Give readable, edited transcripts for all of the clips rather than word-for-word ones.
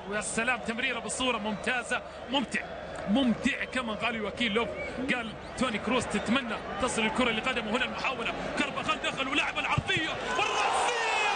ويا سلام، تمريره بصورة ممتازة، ممتع ممتع كما قال يواكيم لوف. قال توني كروس تتمنى تصل الكره لقدمه. هنا المحاولة، كارفاخال دخل ولعب العرضية والراسيه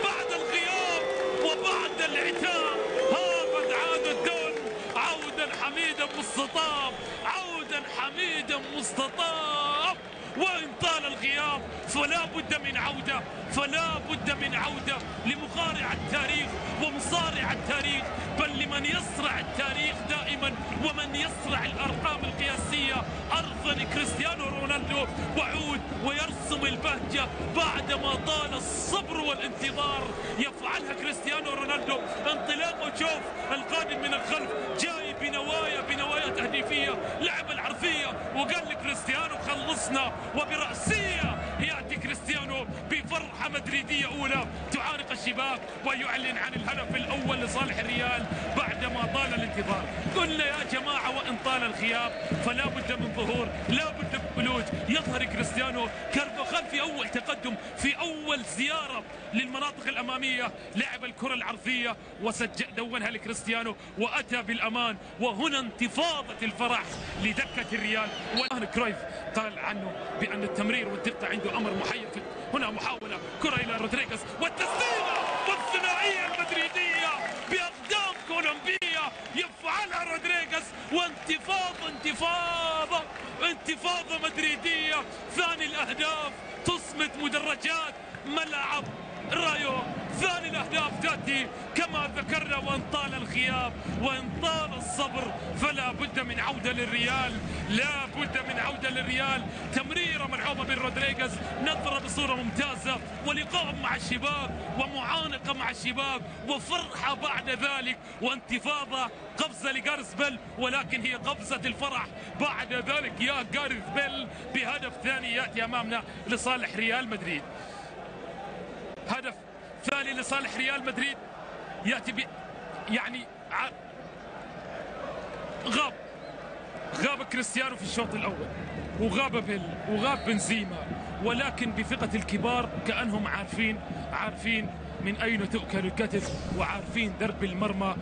بعد الغياب وبعد العتاب. ها قد عاد الدون عودا حميدا مستطاب، عودا حميدا مستطاب. وإن طال الغياب فلا بد من عودة، فلا بد من عودة لمقارع التاريخ ومصارع التاريخ، بل لمن يصرع التاريخ دائما ومن يصرع الأرقام القياسية. أرضا كريستيانو رونالدو وعود ويرسم البهجة بعدما طال الصبر والانتظار. يفعلها كريستيانو رونالدو، انطلاقة، شوف القادم من الخلف جاي بنوايا تهديفية، لعب العرضية وقال لكريستيانو خلصنا، وبرأسية يأتي كريستيانو بفرحة مدريدية أولى تعانق الشباك ويعلن عن الهدف الأول لصالح الريال بعدما طال الانتظار. قلنا يا جماعة وإن طال الغياب فلا بد من ظهور، لا بد من بلوج. يظهر كريستيانو. كارفاخال في أول تقدم، في أول زيارة للمناطق الأمامية، لعب الكرة العرضية وسجل، دونها لكريستيانو وأتى بالأمان. وهنا انتفاضة الفرح لدكة الريال. وهنا كرويف قال عنه بأن التمرير والدقة عنده أمر محير. هنا محاولة كرة إلى رودريغيز والتسديدة والثنائية المدريدية بأقدام كولومبية يفعلها رودريغيز، وانتفاضة انتفاضة انتفاضة مدريدية. ثاني الأهداف تصمت مدرجات ملعب رايو. ثاني الأهداف تأتي كما ذكرنا، وإن طال الغياب وإن طال الصبر فلا بد من عودة للريال، لا بد من عودة للريال. تمريرة ملعوبة من رودريغيز، نظرة بصورة ممتازة، ولقاء مع الشباب ومعانقة مع الشباب وفرحة بعد ذلك وانتفاضة، قفزة لجاريث بيل ولكن هي قفزة الفرح بعد ذلك يا جاريث بيل بهدف ثاني يأتي أمامنا لصالح ريال مدريد. هدف ثاني لصالح ريال مدريد يأتي يعني غاب كريستيانو في الشوط الأول، وغاب بيل وغاب بنزيما، ولكن بثقة الكبار كأنهم عارفين من أين تؤكل الكتف وعارفين درب المرمى.